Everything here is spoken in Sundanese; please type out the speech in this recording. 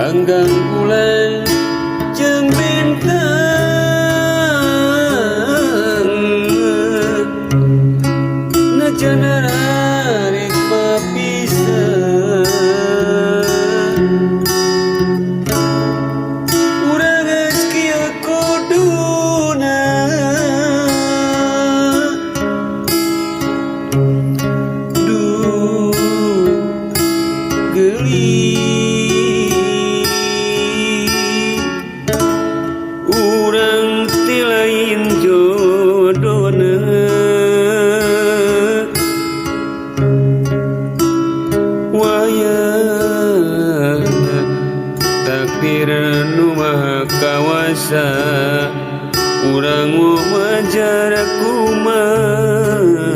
Ganggang bulan jeung bintang, najan rek papisah, urang geus kieu kuduna. Duh geulis, urang teh lain jodona. Wayahna takdir nu maha kawasa, urang mau majar kumaha.